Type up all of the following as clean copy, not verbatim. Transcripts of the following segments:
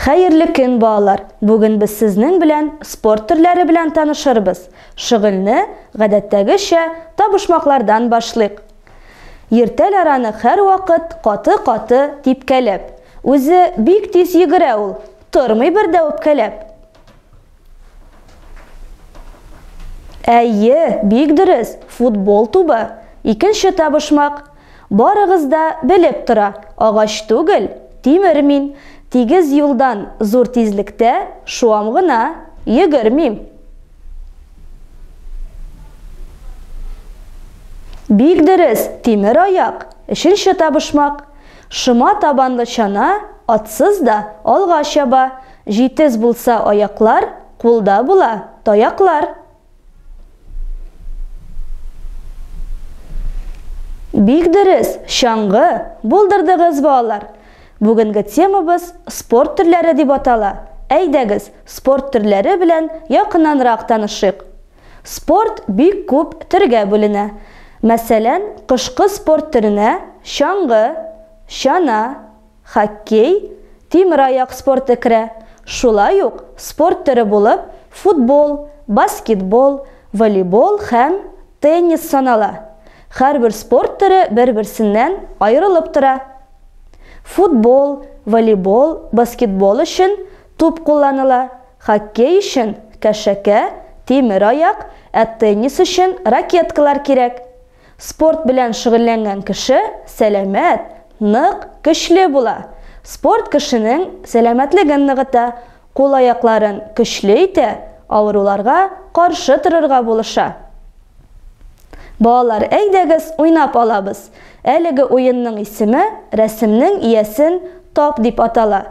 Хәерле көн, балалар! Бүген без сезнең белән спорт төрләре белән танышырбыз. Шөгыльне, гадәттәгечә, табышмаклардан башлыйк. Йөртәләр аны һәрвакыт каты-каты типкәләп. Үзе бик тиз йөгерә ул, тормый бер дә үпкәләп. Әйе, бик дөрес, футбол тубы. Икенче табышмак. Барыгыз да белеп тора, агач түгел, тимер мин. Тигез юлдан зур тизлектә шуам гына, йөгермим. Бик дөрес, тимер аяк. Өченче табышмак. Шома табанлы чана атсыз да алга чаба. Җитез булса аяклар, кулда була таяклар. Бик дөрес, чаңгы, булдырдыгыз, балалар. Бүгенге темабыз спорт төрләре дип атала. Әйдәгез, спорт төрләре белән якыннанрак танышыйк. Спорт бик күп төргә бүленә. Мәсәлән, кышкы спорт төренә чаңгы, чана, Хоккей, тимераяк спорты керә. Шулай ук спорт төре булып футбол, баскетбол, волейбол һәм теннис санала. Һәрбер спорт төре бер-берсеннән аерылып тора. Футбол, волейбол, баскетбол өчен туп кулланыла, хоккей өчен, кәшәкә, тимер аяк, ә теннис өчен ракеткалар кирәк. Спорт белән шөгыльләнгән кеше сәламәт, нык, көчле була. Спорт кешенең сәламәтлеген ныгыта, кул-аякларын көчле итә, авыруларга каршы торырга булыша. Балалар, әйдәгез, уйнап алабыз. Әлеге уенның исеме Рәсемнең иясен тап дип атала.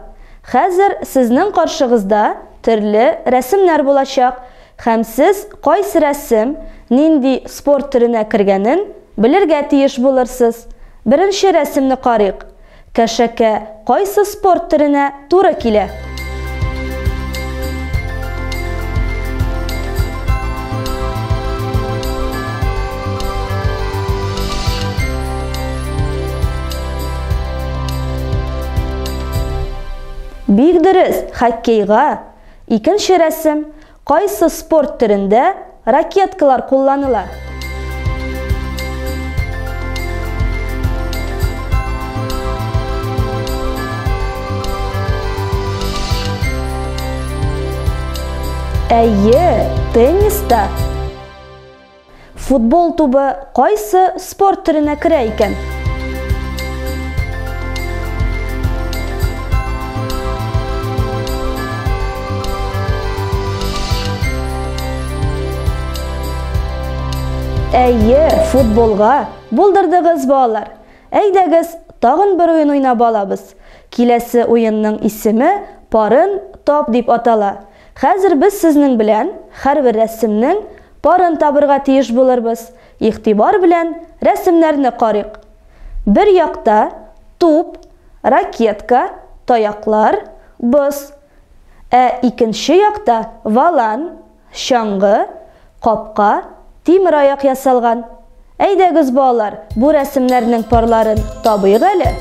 Хәзер сезнең каршыгызда төрле рәсемнәр булачак. Һәм сез кайсы рәсем нинди спорт төренә кергәнен белергә тиеш булырсыз. Беренче рәсемне карыйк. Кәшәкә кайсы спорт төренә туры килә? Бик дөрес, хоккейга. Икенче рәсем Кайсы спорт төрендә ракеткалар кулланыла? Әйе, тенниста. Футбол тубы кайсы спорт төренә керә икән? Әйе, футболга. Булдырдыгыз, балалар. Әйдәгез, тагын бер уен уйнап алабыз. Киләсе уенның исеме Парын тап дип атала. Хәзер без сезнең белән һәрбер рәсемнең парын табырга тиеш булырбыз. Игътибар белән рәсемнәрне карыйк. Бер якта, туп, ракетка, таяклар, боз. Ә икенче якта валан, чаңгы, капка, тимераяк ясалган. Әйдәгез, балалар, бу рәсемнәрнең парларын табыйк әле.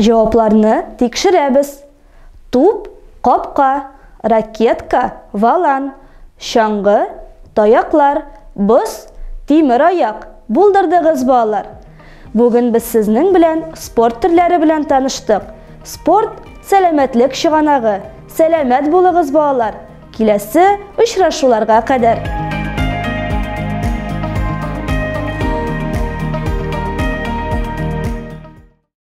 Җавапларны тикшерәбез. Туп, капка, ракетка, валан, чаңгы, таяклар, боз, тимер аяк. Булдырдыгыз, балалар! Бүген без сезнең белән спорт төрләре белән таныштык. Спорт, сәламәтлек чыганагы. Сәламәт булыгыз, балалар! Киләсе очрашуларга кадәр!